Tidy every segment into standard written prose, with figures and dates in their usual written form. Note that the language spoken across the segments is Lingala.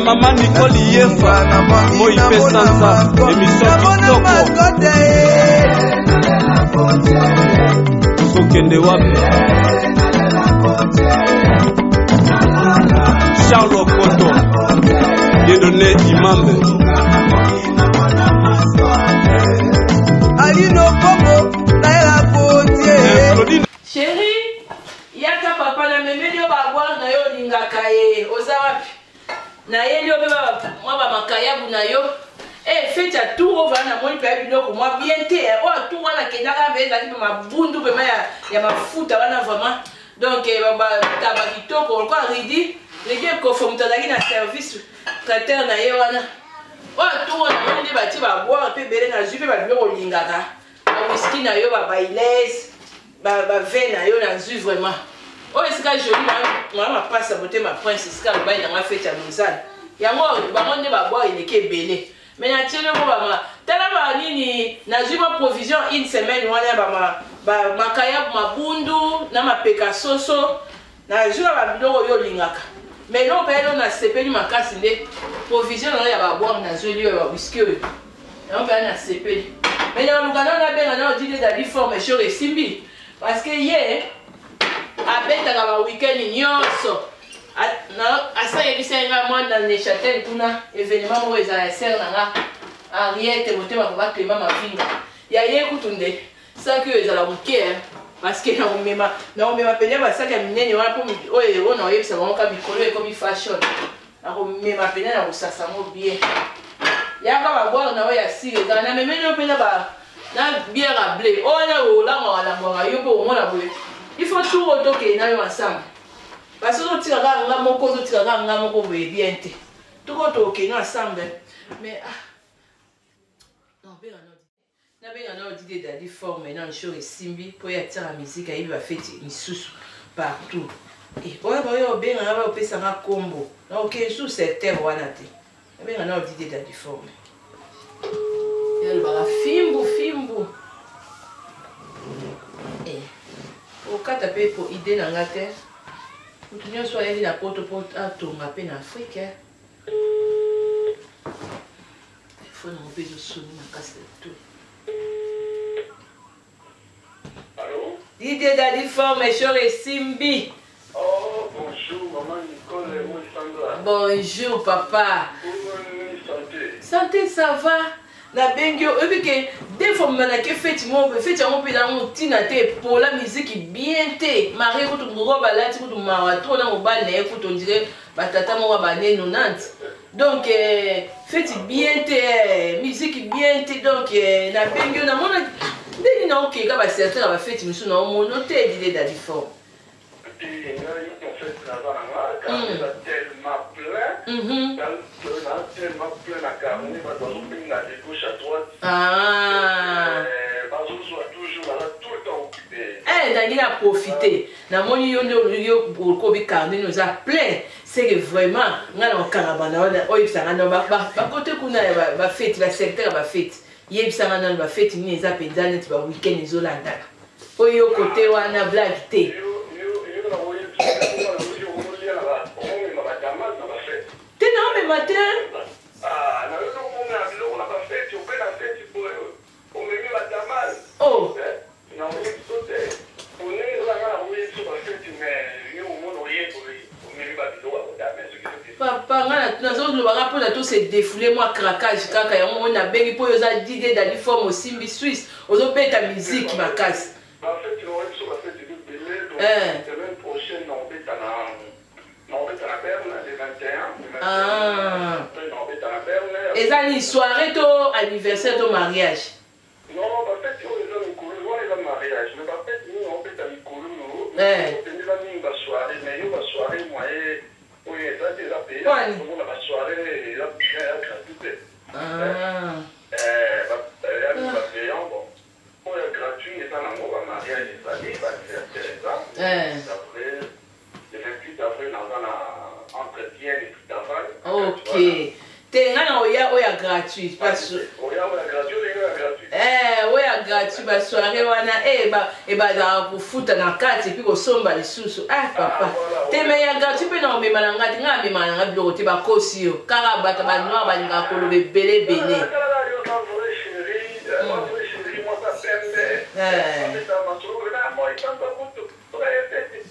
Mama Nicole Yefa, moi mpe sanza, emission kitoko. Tokende wapi? Charles Okoto, Dieudonné Imambe. Alino Kongo, nayela kotie. Chérie, yaka papa na memeli yo ba boire na yo olingaka ye. Oza wapi? Nayeli yo mpe mwa ba makayabu na yo. Eh, feti ya tour oyo wana namoni mpe biloko mwa bien te. Eh, oyo tour wana akendaka mpe ezalaki mpe mabundu mpe ya, ya mafuta wana vraiment. Donc eh, bataba kitoko lokola Ridi, Ridi Ekofo moto azalaki na service traiteur na ye wana. Oyo tour oyo namoni nde batie ba boire mpe ebele nazwi mpe ba biloko olingaka. Ba whisky na yo ba bailes ba ba vin na yo nazwi vraiment oyo esika joli mama mapasa motema prince esika mobali na nga feti ya Lausanne yango bango nde babwa eleki ebele mais natieli yango bama tala ba nini nazwi ma provision une semaine wana ya bama ba makayabu mabundu na mapeka soso Nazwi kaka biloko yo olingaka. Mais eloko mpenza eloko nasepeli makasi nde provision na yo ya ba boire nazweli yo ya ba whisky oyo. Yango mpenza nasepeli. Mais naluka nano nabenga nano Dide Dadi forme sure esimbi parce que ye abetaka ba week-end nyonso. Asa yebisa nga mwa na Neuchâtel kuna événement moko ezala ya sœur na nga Henriette motema papa Clément Mavinga. Ya ye kutu nde Saki oyo ezala moke hein. Parce que nakomema nakomema mpenza basaki ya minene wana mpo oyo oyo nakoyebisa bango ka mikolo ekomi fashion. Nakomema mpenza na kosasa yango bien. Yaka babware na oyo ya sire ezala na memeli yo mpenza ba na bière ya ble oyo wana olangwaka langwaka yo mpe omona boye. Il faut tour oyo tokende na yo ensemble. Parce que ozotika kaka nga moko ozotika kaka nga moko boye bien te. Toko tokende ensemble mais ah non benga Nabenga nao Dide Daddy forme nano jour esimbi po ye atiaka musique ayebi ba feti misusu partout eh, oyo baoyo obenga nga baopesa nga kombo naokende lisusu secteur wana te nabenga nao Dide Daddy forme ye alobaka fimbu fimbu eh, okata mpe po idee na nga te moto nyonso ayeli na poto mpo atonga mpe na afrike eh. Telefone yango mpe ezosoni makasi na to. Allô? Didier Daddy forme shore esimbi. Oh, bonjour maman Nicole Moussandra. Bonjour papa. Bonne santé. Santé ça va. nabengi yo oyebi ke deux fois manake feti moko boye feti yango mpe nango ntina te epola miziki bien te marie kutu robe alati kutu mawa trop na mobali na ye kutu ondire batata moko ya bane 90 donc eh, feti bien te eh, musique bien te donc eh, nabengi yo namona ndenge naokeka bacertain ya bafeti mosusu naomono te dide dalifor nangi na profite namoni yo nde yo okobi carnet oza plein c'est que vraiment nga na kokangama na wana oyebisa nga nano bakote kuna ya bafeti basecteur ya bafeti yebisa nga nano bafeti nini eza mpenza neti baweekend ezolandana mpo yo kote wana blague te te naomema te oh. Papa nga nazolobaka mpo na to se defoule mwa craquage kaka yango moni nabengi mpo oyo oza dide dali forme osimbi suisse ozobeta miziki makasi eh. Ah. Eza nini soirée to anniversaire to mariage? Non, ba fete oyo eza mikolo wana eza mariage mais ba fete nini obeta mikolo oyo eh. eza mingi ba soirée mais yo ba soirée moyen oyo eza te eza payant omona ba soirée eza bien ya gratuit te ah. eh, ba ya mingi ba payant bon oyo ya gratuit eza nango ba mariage ezali ba anniversaire eza eh. après Le 28 avril naza na entre Bienne et Taval. Ok. Te nga na oya oya gratuit parce oya oya gratuit olingi oya gratuit. Eh, oyo ya gratuit basoirée wana eh, ebazalaka kofuta na kati epuis kosomba lisusu. Ah papa, te me ya gratuit mpe na omema na ngai te, ngai amemaka na ngai biloko te, bakosi yo kaka bato banoir balingaka koloba ebele ebele.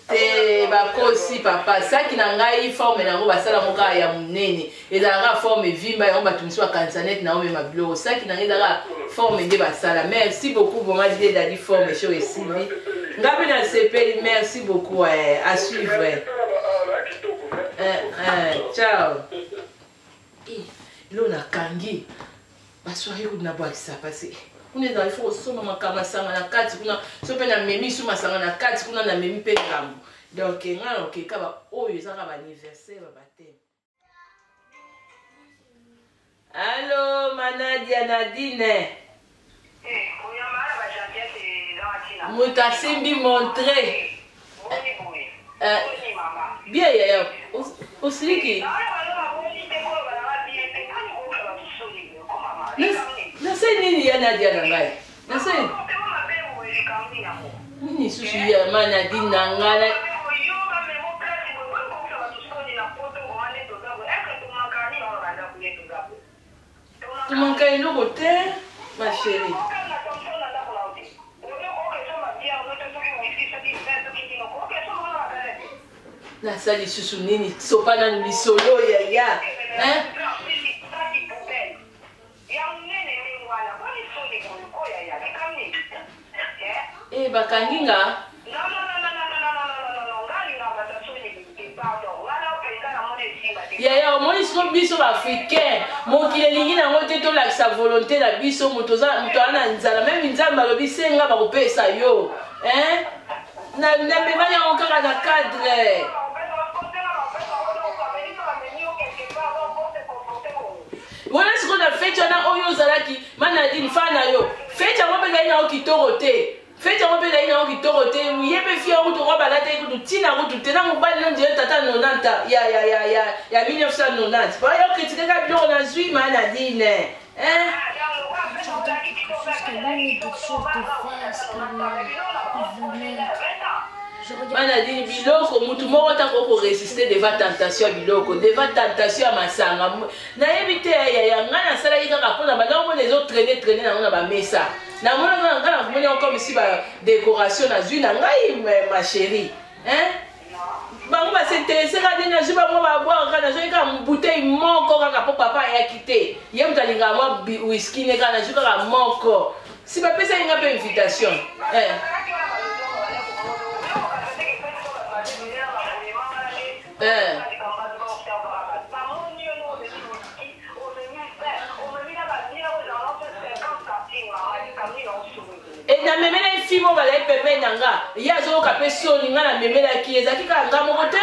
Te, bakosi papa, saki na ngai forme na yango basala yango kaka ya monene, ezalaka forme evimba yango, bato mosusu bakanisa neti na omema biloko. Saki na ngai ezalaka forme nde basala. Merci beaucoup vraiment Dide Dadi, forme show esimbi nga mpe nasepeli. Merci beaucoup eh, à suivre eh, eh, ciao. Eh, lo nakangi basoirée kutu nabwakisa pasi kuna ezala ifo kosomba makambo masanga na kati kuna, so mpe namemi su masanga na kati kuna, namemi mpe ngambo. Donc ngai nakokeka baoyo ezaka baanniversaire, babateme. Allo Manadia Nadine, moto asimbi montre bien yaya, osiliki nasali nini ya Nadia na ngai, nasali nini susu ya ma Nadine na ngai? Tomanka eloko te, ma chérie. Nasali lisusu nini? Sopa nanu lisolo yaya. Eh, bakangi nga. Yaya, omoni siko biso baafricain, mokili elingi nango te tolakisa volonté na biso. Moto aza na nzala, meme Nzambe alobi senga bakopesa yo. Namemani yango kaka na cadre wana. Sikoyo na feti wana oyo ozalaki, Manadine fa na yo, feti yango mpe ezali nango kitoko te, feti yango mpe ezali nango kitoko te. Ye mpe fille kutu ngo balataki kutu ntina kutu te na mobali no ndire tata 90 ya 1990 bayo kritike kaka biloko nazwi, Manadine. Hein? Tu regardes quelque chose qui a mis quelque chose de face que ils veulent mettre. Je regarde. Manadine, biloko mutu moko ta korésister devant tentation ya biloko, devant tentation ya masanga, nayebi te yaya. Ngai nasalaki kaka mpona banda omona ezotraîner traîner nango na bamesa, namonaka ngai nakomoni yango comme si badécoration nazwi na ngai, ma chérie, hein? Bango bas'intéresser kaka nde nazwi bango babwaka kaka, nazwaki kaka bouteille moko kaka mpo papa ayaki te, ye moto alingaka mwa whisky ne, kaka nazwi kaka moko. Si bapesaki nga mpe invitation, eh. Eh. E namemelaki fille moko bazali pembeni na nga, ye azoyoka mpe soni. Nga namemelaki, ezalaki kaka nga moko te.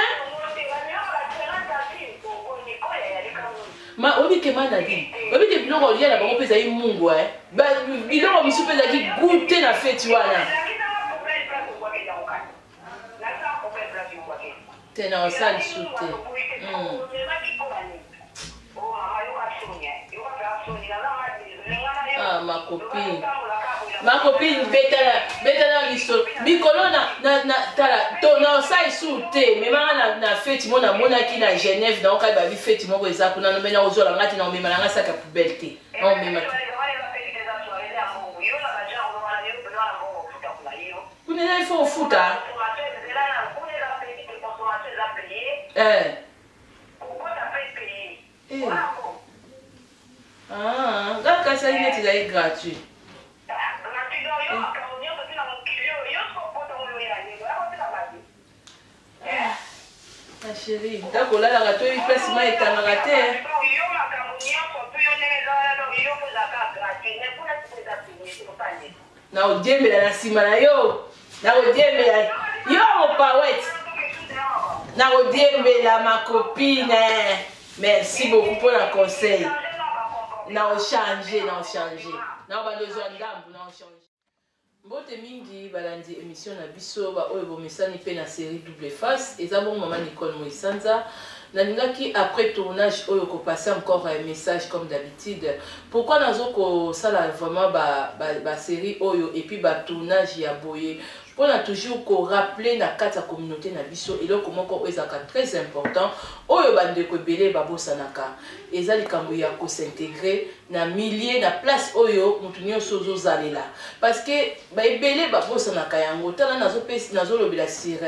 Ma oyebi ke Manadi, oyebi ke biloko olia na bango mpe ezali mungu, eh? Biloko misusu mpe ezalaki goût te na feti wana te, na osala lisusu te. Ah, ma copine, ma copine, betala betala lisolo mikolo na tala to na osala lisusu te. Memanga na feti mo namonaki na Genève, naokali babi feti moko eza kuna, me na ozwala nga te, na omema na nga saka poubelle te, na omema te. Kuna eza ifo ofuta, eh. Eh. Ah, nga kasi ali neti ezali gratuit. Ma chérie, ndako olalaka toyebi place mai etangaka te. Na odiembela na nsima na yo, na kodiembela yo mopawet, na kodiembela, ma copine. Merci beaucoup mpona conseil. Na ochange, na ochange, na obanda ozwa ndambu, na ochange. Mbote mingi balandi émission na biso baoyo bomesani mpe na série Double Face. Eza bongo mama Nicole Moisanza. Nalingaki après tournage oyo ko passer encore un message comme d'habitude. Pourquoi nazo kosala vraiment ba, ba, ba série oyo et puis ba tournage ya boye pona toujours ko rappeler na kati ya communauté na biso eloko moko oyo ezalaka très important oyo bandeko ebele babosanaka eza likambo ya ko s'intégrer na milieu na place oyo moto nyonso ozozalela parce que baebele babosanaka yango. Tala, nazolobela sur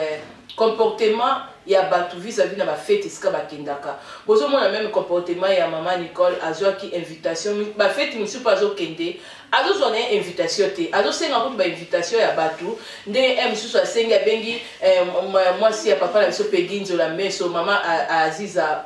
comportement ya bato vis-à-vis na bafete esika bakendaka. Bozomona même comportement ya mama Nicole. Azwaki invitation, bafete mosusu mpe azokende, azozwa na ye invitation te, azosenga kutu bainvitation ya bato. Ndenge e mosusu asengi, abengi mwasi ya papa na biso Pegi Nzola Meso, mama Aziza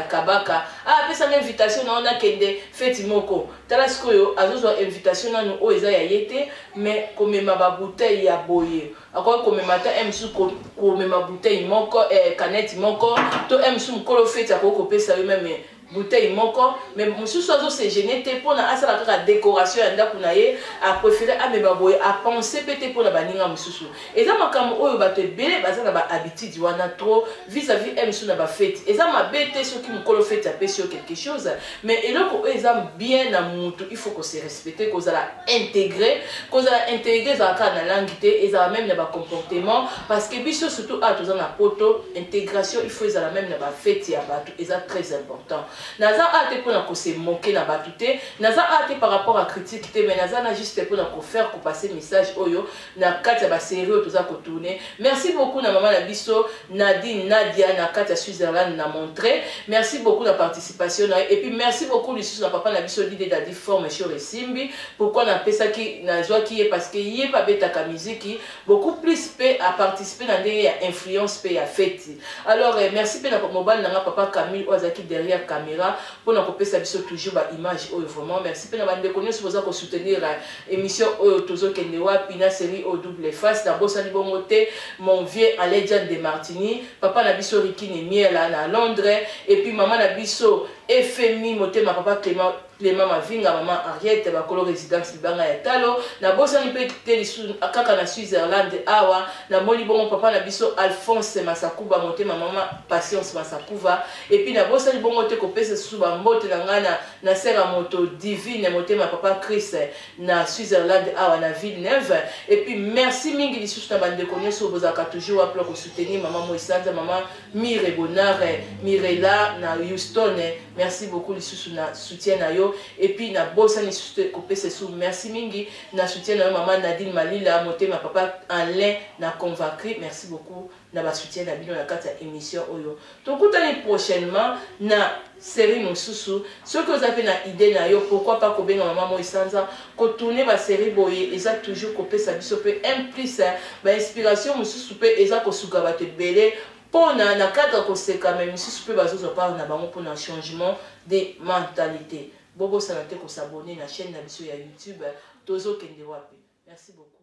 Kabaka, apesanga invitation na yo nakende feti moko. Tala sikoyo, azozwa invitation nanu oyo eza ya ye te, mais komema babouteille ya boye, akoki komema ata mosusu komema bouteille moko, canette moko, to mosusu mokolo feti akoki kopesa yo même bouteille moko. Mais mosusu azose gêner te mpona asala kaka décoration ya ndako na ye, apréféré amema boye, apense mpe te mpona baninga mosusu. Eza makambo oyo bato ebele baza na bahabitude wana trop vis-à-vis mosusu na bafeti. Eza mabe te soki mokolo feti apesi yo quelque chose, mais eloko oyo eza bien na mutu, il faut kose respecter, kozala intégré. Kozala intégré ezala kaka na langue te, ezala même na bacomportement, parce que biso surtout awa toza na Poto, intégration il faut ezala même na bafeti ya bato, eza très important. Naza awa te mpona kose moquer na bato te, naza awa te par rapport à critique te, mais naza na juste mpona kofaire kopasser message oyo na kati ya basérie oyo toza kotourner. Merci beaucoup na mama na biso Nadine Nadia na kati ya Switzerland na Montreux, merci beaucoup na participation na ye. Et puis merci beaucoup lisusu na papa na biso Dide Dadi Forme Shor Esimbi. Pourquoi napesaki, nazwaki ye? Parce que ye mpe abetaka miziki beaucoup plus, mpe aparticipe na ndenge ya influence mpe ya feti. Alors merci mpe na mobali na nga papa Camille oyo azalaki derrière caméra mpona kopesa biso toujours baimage oyo. Vraiment merci mpe na bandeko nyonso boza kosoutenir émission oyo Tozokende Wapi na série oyo Double Face. Nabosani bongo te mon vieux Aledian de Martini, papa na biso Rikini Miela na Londres, et puis mama na biso Efemi Motema, papa Clément, Clément Mavinga, mama Henriette Bakolo, résidence Libanga ya Talo. Nabosani mpe te lisusu kaka na Switzerland awa, namoni bongo papa na biso Alphonse Masakuba, motema mama Patience Masakuva. Et puis nabosani bongo te kopesa susu bambote na ngai na sera moto Divine, motema papa Chris na Switzerland awa na Villeneuve. Et puis merci mingi lisusu na bandeko nyonso bozalaka toujours wapi kosoutenir mama Moisanza, mama Mire Bonare, Mirela na Houston, merci beaucoup lisusu na soutien na yo. Et puis nabosani lisusu te kopesa lisusu merci mingi na soutien na yo mama Nadine Malila, motema papa Alain na Convacri, merci beaucoup na basoutien na bino na kati ya émission oyo. Tokutani prochainement na série mosusu. Soki oza mpe na idée na yo, pourquoi pas kobenga mama Moisanza. Kotourner basérie boye eza toujours kopesa biso mpe un plus, bainspiration mosusu, mpe eza kosuka bato ebele mpona na cadre koseka, mais misusu mpe bazozwa part na bango mpona changement de mentalité. Bobosana te kos'abonner na chaîne na biso ya YouTube Tozokende Wapi. Merci beaucoup.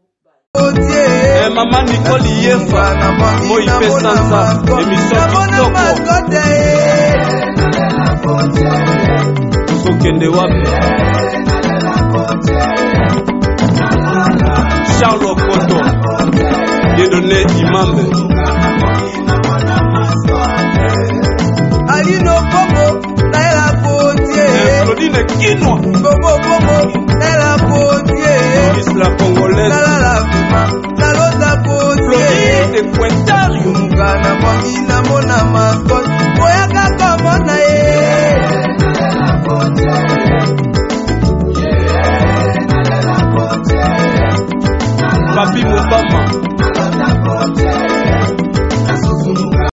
Eh, mama Nicole Yefa moi mpe sanza émission kitoko. Tozokende Wapi, Charles Okoto, Dieudonné Imambe.